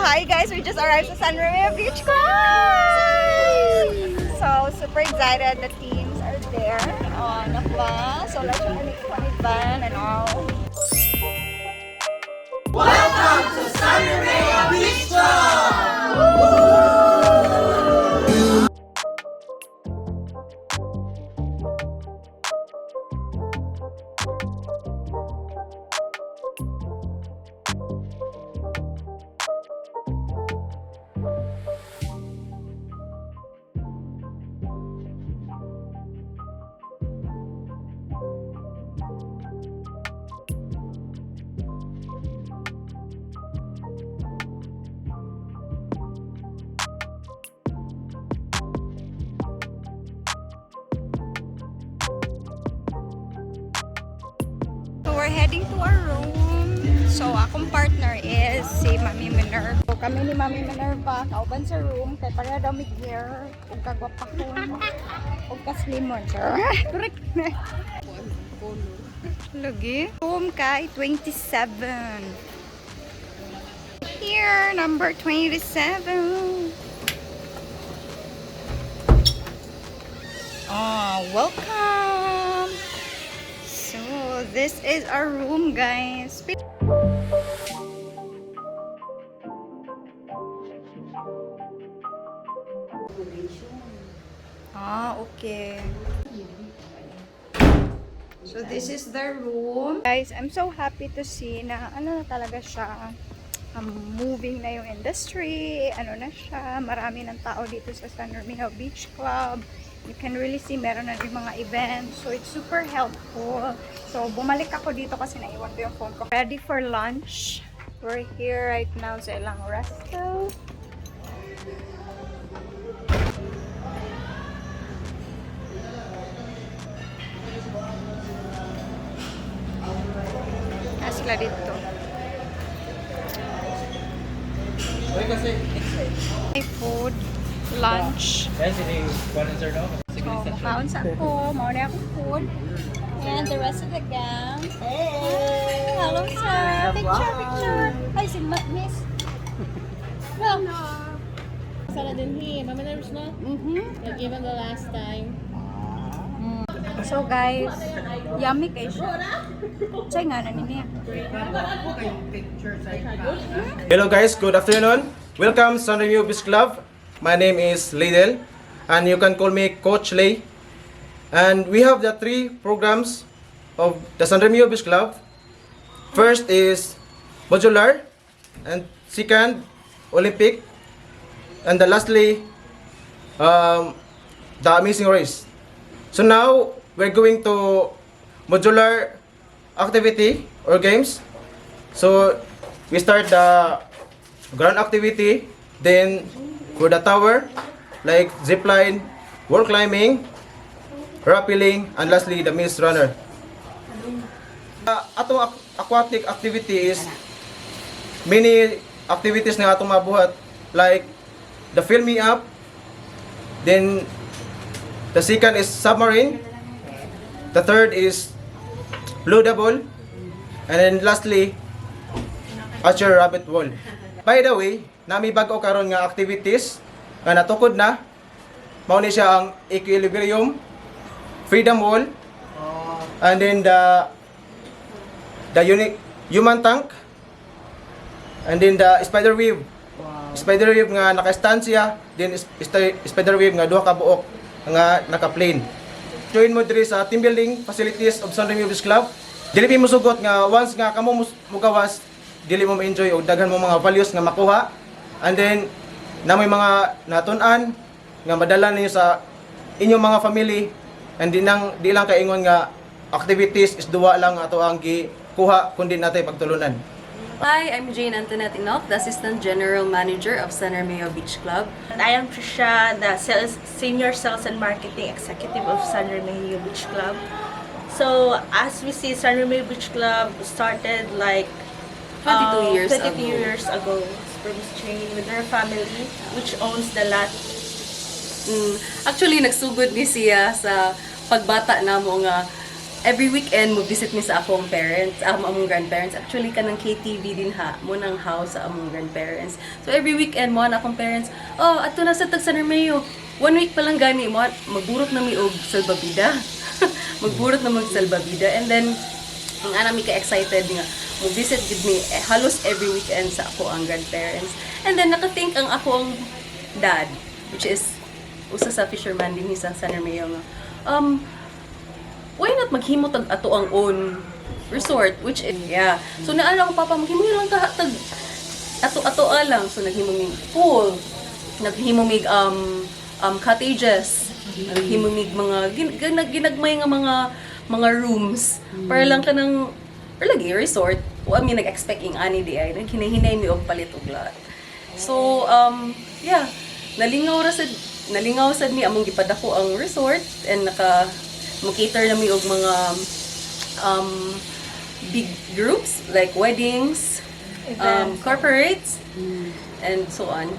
Hi guys, we just arrived sa San Romeo Beach Club! So, super excited. The teams are there on the bus. So, let's try to van and all. So, we're heading to our room. So, akong partner is si Mami Minerva. So, kami ni Mami Minerva, kauban sa room, kay pareha daw mig hair, ug kagwapahon, ug kaslimon, sir. Correct na. Lagi. Room kay 27. Here, number 27. Oh, welcome. So, this is our room, guys. Ah, okay. So, this is the room. Guys, I'm so happy to see na ano na talaga siya. Moving na yung industry. Ano na siya. Marami ng tao dito sa San Romeo Beach Club. You can really see meron na rin mga events. So, it's super helpful. So, bumalik ako dito kasi naiwan ko yung phone ko. Ready for lunch. We're here right now sa ilang resto. Ah, sila dito. May food, lunch. Yes, ini one answer no. So, makaon sa ako. Mauna akong food. And the rest of the gang. Hey! Hello, sir. Picture, picture. Ay, si Miss. Well, Sana din he. Mama nervous na? Like even the last time. So guys, yummy kay siya. Chay nga na niya. Hello guys, good afternoon. Welcome San Romeo Beach Club. My name is Lidl and you can call me Coach Lay. And we have the three programs of the San Romeo Beach Club. First is modular, and second Olympic, and the lastly the Amazing Race. So now we're going to modular activity or games. So we start the ground activity, then for the tower, like zipline, wall climbing, rappelling, and lastly the maze runner. Atong aquatic activity is many activities na atong mabuhat, like the fill me up, then the second is submarine, the third is blue double, and then lastly Archer Rabbit Wall. By the way, nami bag-o karon nga activities nga natukod na. Mao ni siya ang Equilibrium, Freedom Wall, and then the unique human tank, and then the spider web. Spider web nga naka-stand siya, then spider web nga duha ka buok nga naka-plane. Join mo diri sa team building facilities of San Remo Beach Club. Dili mi musugot nga once nga kamo mugawas, dili mo ma-enjoy og daghan mo mga values nga makuha. And then namoy mga natun-an nga madala ninyo sa inyong mga family, and di nang di lang kaingon nga activities is duwa lang ato ang gikuha kundi natay pagtulunan. Hi, I'm Jane Antoinette Enoch, the Assistant General Manager of San Romeo Beach Club. And I am Trisha, the Senior Sales and Marketing Executive of San Remigio Beach Club. So, as we see, San Remigio Beach Club started like 22 years 22 ago. years ago from Miss Jane with her family, which owns the lot. Actually, nagsugod ni siya sa pagbata namo nga Every weekend, mo visit mi sa akong parents, among grandparents. Actually, kanang KTV dinha, mao nang house sa among grandparents. So every weekend, mo na akong parents, "Oh, ato na sa tag San Remigio." One week pa lang gani, mo magburot na mi og salbabida. Magburot na mag salbabida. And then, ang ana mi ka-excited nga mo visit gid mi eh, halos every weekend sa akoang grandparents. And then naka-think ang akoang dad, which is usa sa fisherman din sa San Remigio, nga why not maghimo tag atoang own resort, which is, yeah. So naala ko, "Papa, maghimo lang ta tag ato-ato lang." So naghimo mig pool, naghimo mig cottages, naghimo mig mga ginagmay nga mga rooms para lang kanang or lagi resort. Wa mi nag-expect ing ani diay, naghinay-hinay mi og palit og lot. So yeah, nalingaw ra sad, nalingaw sad mi. Among gipadako ang resort and naka mo-cater na mi og mga big groups like weddings, corporates, and so on.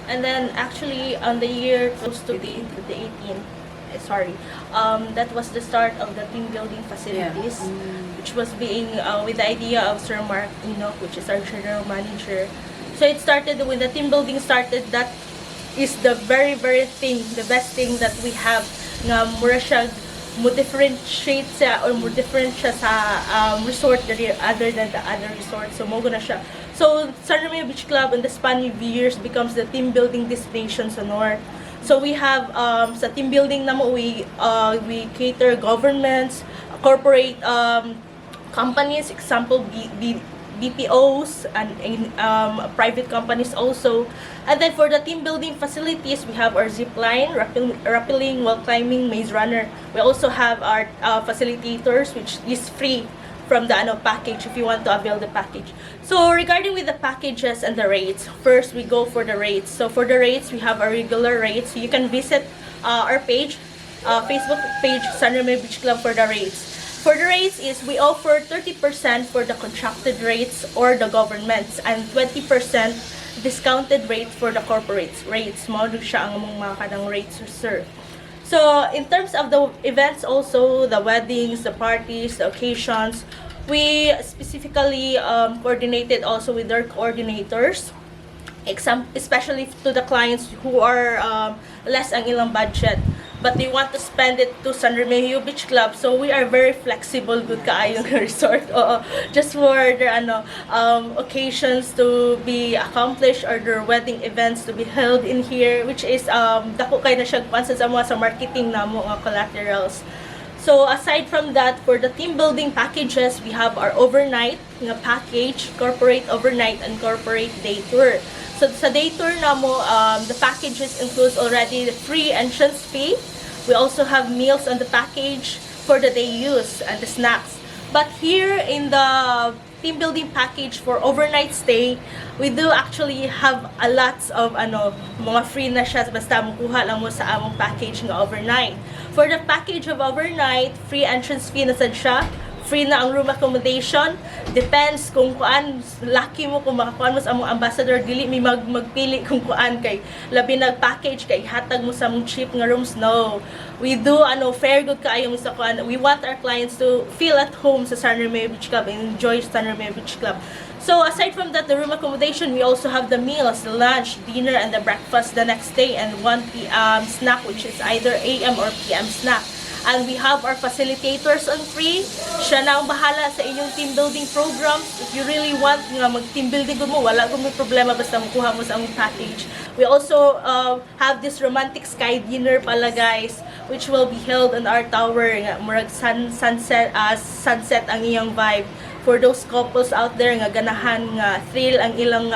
And then actually on the year close to the 18, eh, sorry, that was the start of the team building facilities, which was being with the idea of Sir Mark Enoch, which is our general manager. So it started when the team building started. That is the very very thing, the best thing that we have nga mura siya mo differentiate siya or mo different siya sa resort diri other than the other resort. So mao na siya. So San Remigio Beach Club in the span of years becomes the team building destination sa North. So we have sa team building namo, we cater governments, corporate companies, example BPOs and private companies also. And then for the team building facilities, we have our zip line, rappelling, wall climbing, maze runner. We also have our facilitators, which is free from the ano package if you want to avail the package. So regarding with the packages and the rates, first we go for the rates. So for the rates, we have our regular rates. You can visit our page, Facebook page, San Remigio Beach Club, for the rates. For the rates is we offer 30% for the contracted rates or the governments and 20% discounted rate for the corporates rates. Mao na siya ang among mga kanang rates, sir. So, in terms of the events also, the weddings, the parties, the occasions, we specifically coordinated also with their coordinators, especially to the clients who are less ang ilang budget but they want to spend it to San Remigio Beach Club. So we are very flexible gud kaayong resort. Oo, just for their ano occasions to be accomplished or their wedding events to be held in here, which is dako kay na siya kuan sa mga sa marketing namo nga collaterals. So aside from that, for the team building packages, we have our overnight nga package, corporate overnight and corporate day tour. So sa day tour namo, the packages includes already the free entrance fee. We also have meals on the package for the day use and the snacks. But here in the team building package for overnight stay, we do actually have a lots of ano, mga free na siya basta mukuha lang mo sa among package nga overnight. For the package of overnight, free entrance fee na sad siya. Free na ang room accommodation. Depends kung kuan lucky mo kung makakuan mo sa among ambassador, dili mi magpili kung kuan kay labi nag package kay hatag mo sa among cheap nga rooms, no. We do ano, fair gud kaayo mo sa kuan. We want our clients to feel at home sa San Remigio Beach Club and enjoy San Remigio Beach Club. So aside from that, the room accommodation, we also have the meals, the lunch, dinner, and the breakfast the next day, and 1 p.m. snack, which is either AM or PM snack. And we have our facilitators on free. Siya na ang bahala sa inyong team building programs. If you really want nga mag team building gud mo, wala gud mo problema basta makuha mo sa among package. We also have this romantic sky dinner pala, guys, which will be held on our tower nga murag sunset ang iyang vibe for those couples out there nga ganahan nga thrill ang ilang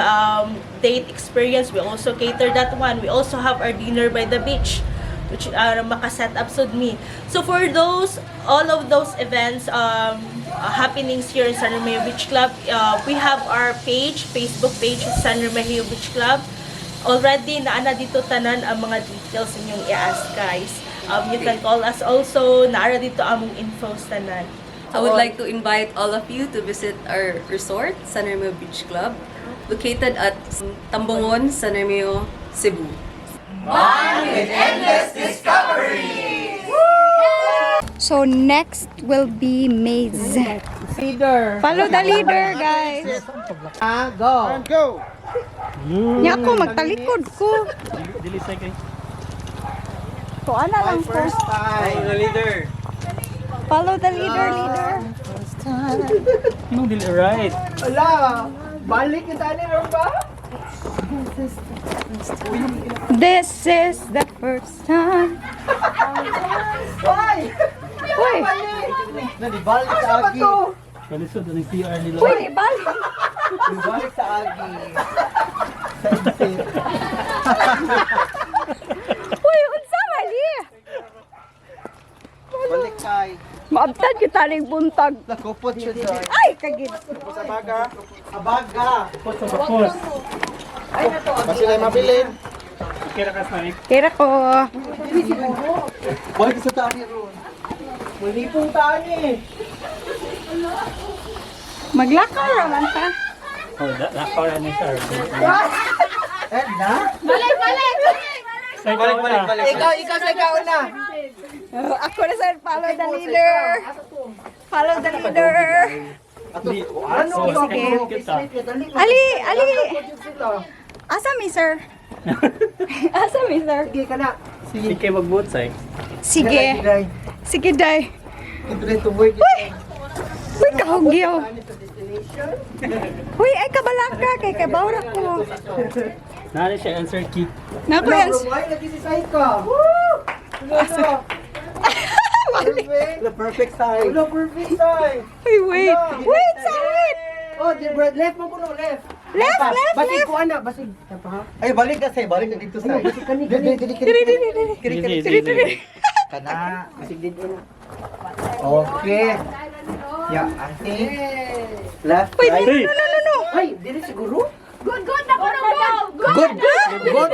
date experience. We also cater that one. We also have our dinner by the beach, which maka-set up sud mi. So for those, all of those events, happenings here in San Remigio Beach Club, we have our page, Facebook page, San Remigio Beach Club. Already, naana dito tanan ang mga details inyong i-ask, guys. You can call us also, naara dito among infos tanan. I would like to invite all of you to visit our resort, San Remigio Beach Club, located at Tambongon, San Remigio, Cebu. So So next will be maze. Leader. Follow the leader, guys. Ah, go. And go! Nya ako magtalikod ko. Dili sa kay. Tuwa na lang ko. First time. The leader. Follow the leader, leader. No, dili right. Wala. Balik kita ni ba? This is the first time. Why? Uy, Balik sa agi. Kalisod ang PR nila. uy, balik. Balik sa agi. Sa isip. Uy, unsa mali? Balik kay. Maabtad kita ning buntag. Nakupot siya doon. Ay, kagid. Sa baga. Abaga. Pos sa bakos. Kasi na mabilin. Kira ka sa Kira ko. Balik sa tani ron. Mulipong tani. Maglakaw ra man ta. Oh, lakaw ra ni sir. Eh, na? Balik, balik, balik. Ikaw, ikaw sa ikaw na. Oh, ako na sir, follow the leader. Follow the leader. Ano Oh, ba? sige. Ali, ali. Asa mi, sir? Asa mi, sir? Sige ka na. Sige kay magbuot say. Sige. Sige, day. Ito tuboy. Uy! Uy, kahugyaw. Uy, ay kabalaka kay kabawra ko. Naa siya answer key. Nako yan. Why lagi si Saika? Woo! Wala. The perfect size. The perfect size. Uy, wait. Wait, sa wait. Oh, the bread left mo kuno left. Left, left, Basig left. ko ana, basig. Ay, balik ka say, balik ka dito say. Basig kani kani. Dili Dili, dili, dili. Dili, dili, dili. Kana. Basig dito na. Okay. Yeah, I think left, Wait, right. no, no, no, no, no. Ay, dili siguro. Good, good na ko go! Good. Good.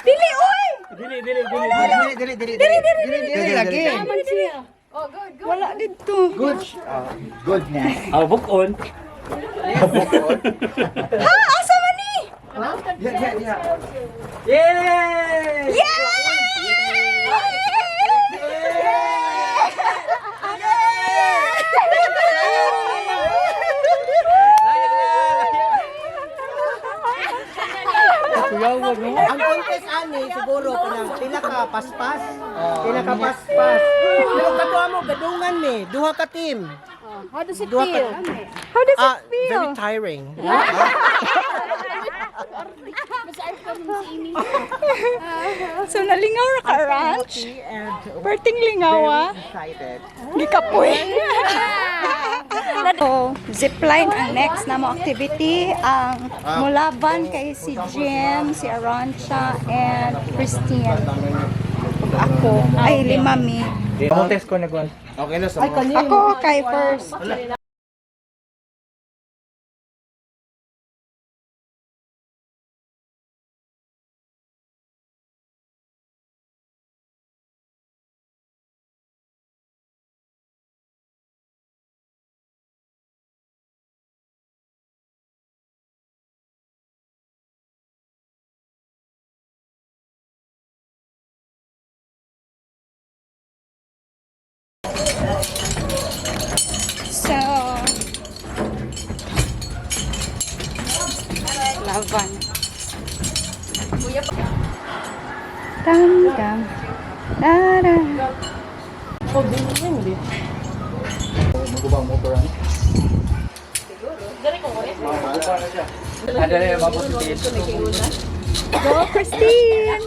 Dili, uy! Dili, dili, dili. Dili, dili, dili. Dili, dili, dili lagi. Wala dito. Good. Good na. Ah, book on. Ha, asa man ni? Yeah. Yay! Yay! Ang contest ani siguro kanang pila ka paspas. Pila ka paspas. Pero katuwa mo gadungan ni, duha ka team. How does it Duha ka feel? How does Ah, it feel? very tiring. So nalingaw ra ka ranch? Perting lingaw ah. Excited. Gikapoy. So, zipline ang next na mo activity ang mulaban kay si Jim, si Arancha, and Christine. Ug ako, ay lima mi. Contest ko nagwan. Okay na sa mga. Ako kay first. So, laban. Dam dam. Da da. Go, Christine!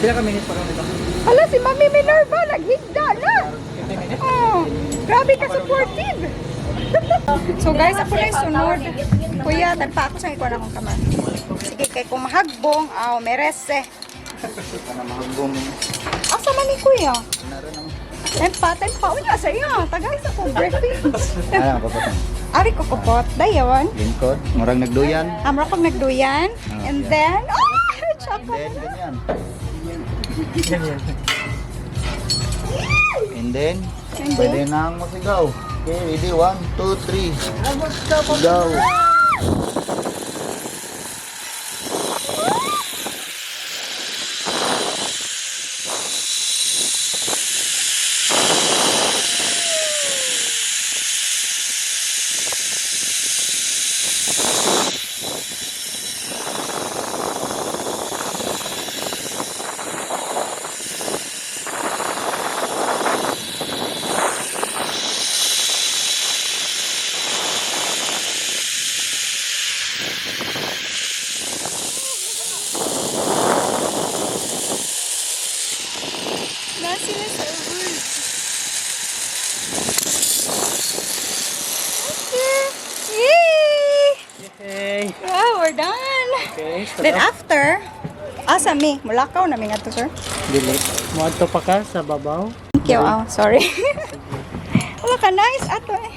Pila ka minutes pa kami dito? Hala, si Mami Minerva, naghigda na! Oh, grabe ka supportive! So guys, ako na yung sunod. Kuya, tagpa ako sa ikuan akong kamay. Sige, kay kung mahagbong, aw, merese. Asa man ni kuya? Tempa, tempa. Uy, sa iyo. Tagay sa kong briefing. Ano, kapatid? Ari ko kupot. Dayon. Lingkod, murag nagduyan. Amra kong nagduyan. And then, oh! Chocolate. Then, ganyan. And then, And pwede nang masigaw. Okay, ready? 1, 2, 3. Sigaw. Then after, asa mi? Mulakaw na mi nga to, sir. Dili. Moadto pa ka sa babaw. Thank you. Oh, sorry. Wala ka nice ato eh.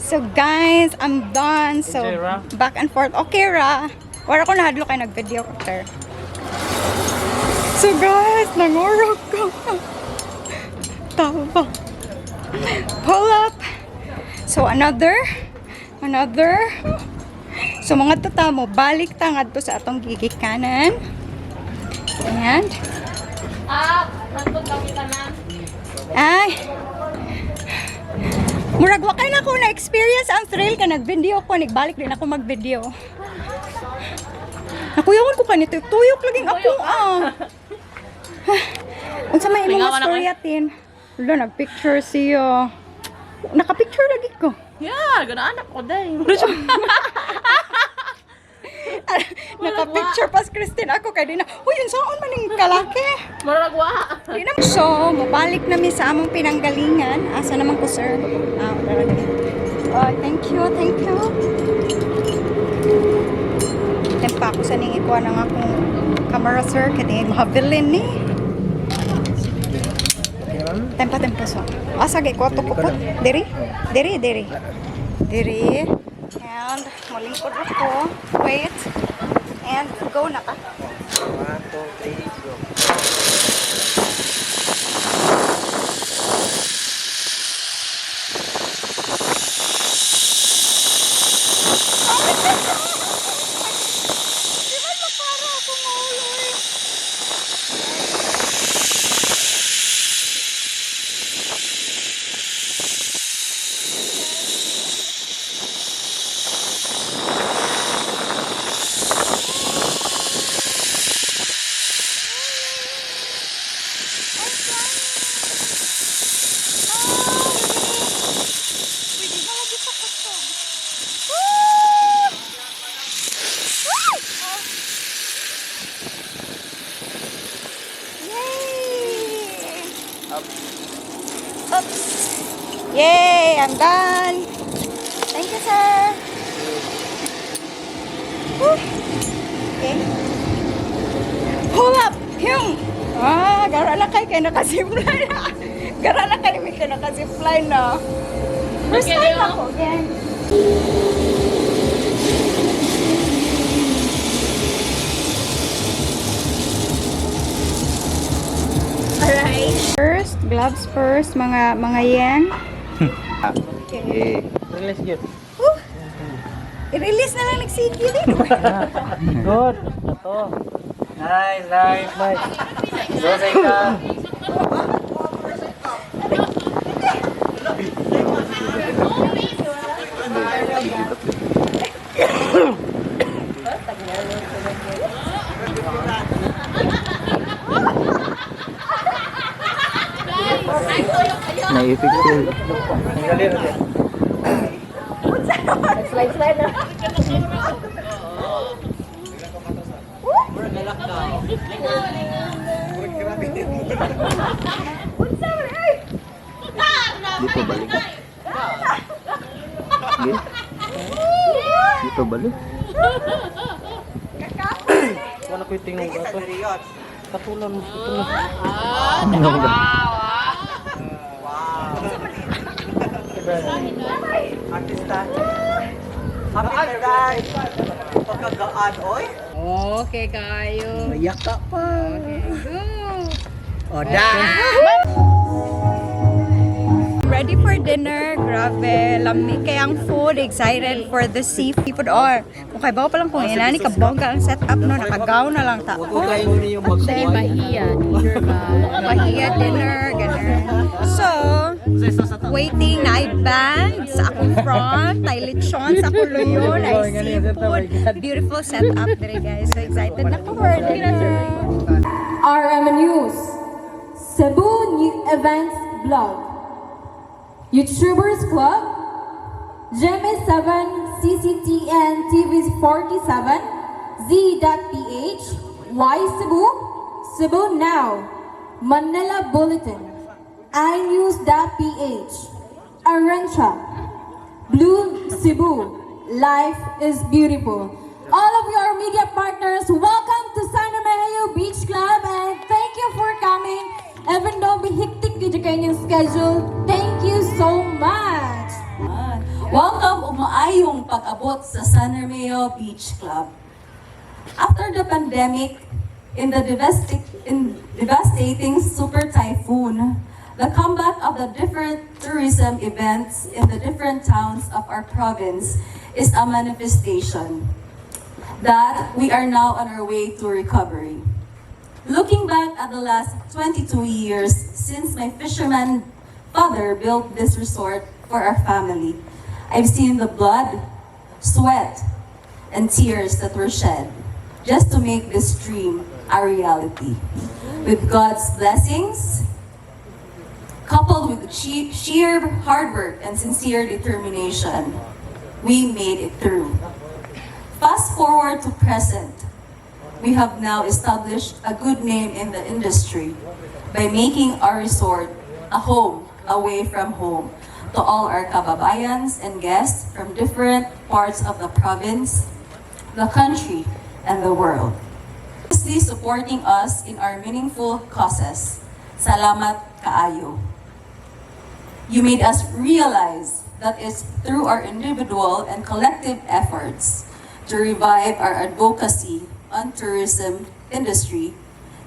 So guys, I'm done. So Enjoy ra. back and forth. Okay ra. Wala ko nahadlok kay nag-video ko, sir. So guys, nangurog ko. Tama. Pull up. So another, another. So mga tata mo, balik ta ngadto sa atong gigikanan. And ay. Murag wa kay na ako na experience ang thrill ka nag-video ko, nagbalik din ako mag-video. Nakuyawan ko kanito, tuyok laging ako ah. Unsa may imong Lingawan ako storya tin? Wala nagpicture siya. Naka-picture lagi ko. Yeah, gana anak ko day. Naka-picture pas Christine ako kay di na. Uy, unsaon man ning kalaki? Murag wa. Di na. So, mabalik na mi sa among pinanggalingan. Asa naman ko, sir? Ah, wala na. Oh, thank you, thank you. Tempa ako sa ning ikuha ng akong camera, sir. Kaya mahabilin ni. Tempa, tempa, so. Asa gay ko to kupot? Diri? Diri, diri. Diri. And, mulingkod ako. Wait. And, go na ka. 1, 2, 3, go. Di ba mapara ako mauloy? Pwede ba lagi sa kusog? Woo! Yay! Oops. Yay! I'm done. Thank you, sir. Whew. Okay. Pull up! Hyung! Ah, gara na kay kay naka-zipline na. Gara na kay may kay naka-zipline na. First Okay, time Leo. ako again. Alright. First, gloves first, mga yen. Okay. Okay. Release yun. Whew. I-release na lang nagsige din. Good. Ato. Nice, nice, nice. Dosay ka. Naipicture. Slide, slide na. Di pa balik. Sige. Di pa balik. Wala ko'y tingog ato. Katulan mo. Ito na. Artista. Happy ride. Pagkagaan, oy. Okay kayo. Mayaka pa. Go. O, da. Ready for dinner. Grabe. Lami kay ang food. Excited for the seafood. Or, kung kay pa lang kung inani, kabongga ang setup no. Nakagaw na lang ta. Oh, Bahiya, dinner ba? Bahia dinner. Ganun. So, waiting na band sa akong front, ay lechon sa akong luyon, ay seafood. Beautiful setup dire guys. So excited na ko for dinner. RM News, Cebu New Events Blog, YouTubers Club, GMA 7, CCTN TV 47, Z.ph, Y Cebu, Cebu Now, Manila Bulletin, iNews.ph, Arancha, Blue Cebu, Life is Beautiful. All of your media partners, welcome to San Remigio Beach Club and thank you for coming. Even though hectic gyud kaayo inyong schedule, thank you so much. Welcome ug maayong pag-abot sa San Remigio Beach Club. After the pandemic, in devastating super typhoon, the comeback of the different tourism events in the different towns of our province is a manifestation that we are now on our way to recovery. Looking back at the last 22 years since my fisherman father built this resort for our family, I've seen the blood, sweat, and tears that were shed just to make this dream a reality. With God's blessings, coupled with sheer hard work and sincere determination, we made it through. Fast forward to present, we have now established a good name in the industry by making our resort a home away from home to all our kababayans and guests from different parts of the province, the country, and the world. Supporting us in our meaningful causes. Salamat kaayo. You made us realize that it's through our individual and collective efforts to revive our advocacy on tourism industry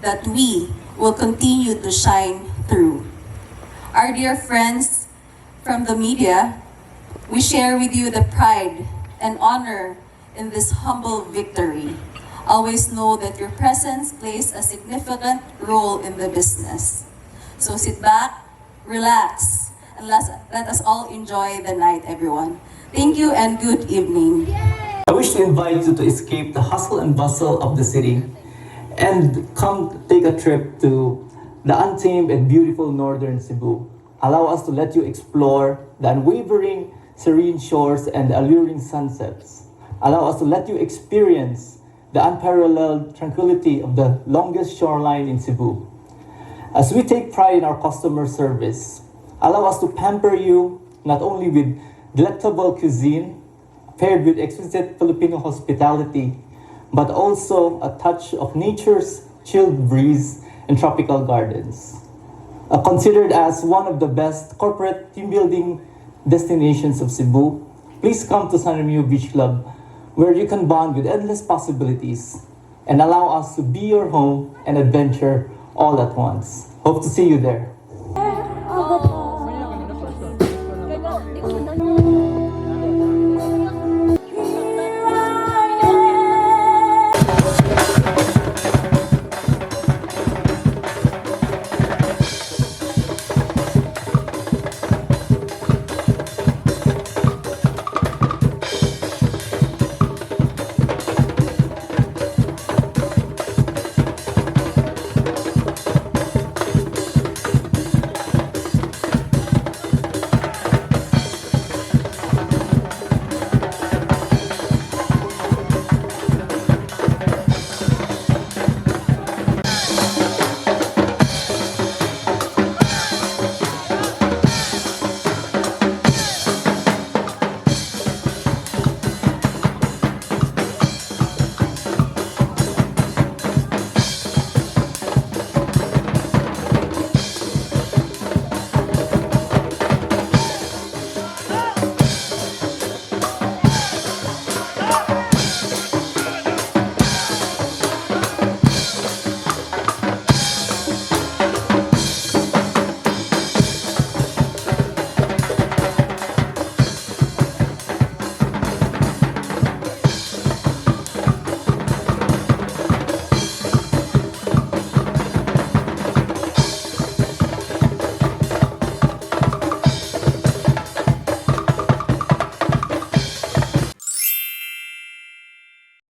that we will continue to shine through. Our dear friends from the media, we share with you the pride and honor in this humble victory. Always know that your presence plays a significant role in the business. So sit back, relax, and let us all enjoy the night, everyone. Thank you and good evening. I wish to invite you to escape the hustle and bustle of the city and come take a trip to the untamed and beautiful northern Cebu. Allow us to let you explore the unwavering, serene shores and the alluring sunsets. Allow us to let you experience the unparalleled tranquility of the longest shoreline in Cebu. As we take pride in our customer service, allow us to pamper you not only with delectable cuisine paired with exquisite Filipino hospitality, but also a touch of nature's chilled breeze and tropical gardens. Considered as one of the best corporate team building destinations of Cebu, please come to San Remigio Beach Club, where you can bond with endless possibilities and allow us to be your home and adventure all at once. Hope to see you there. Of the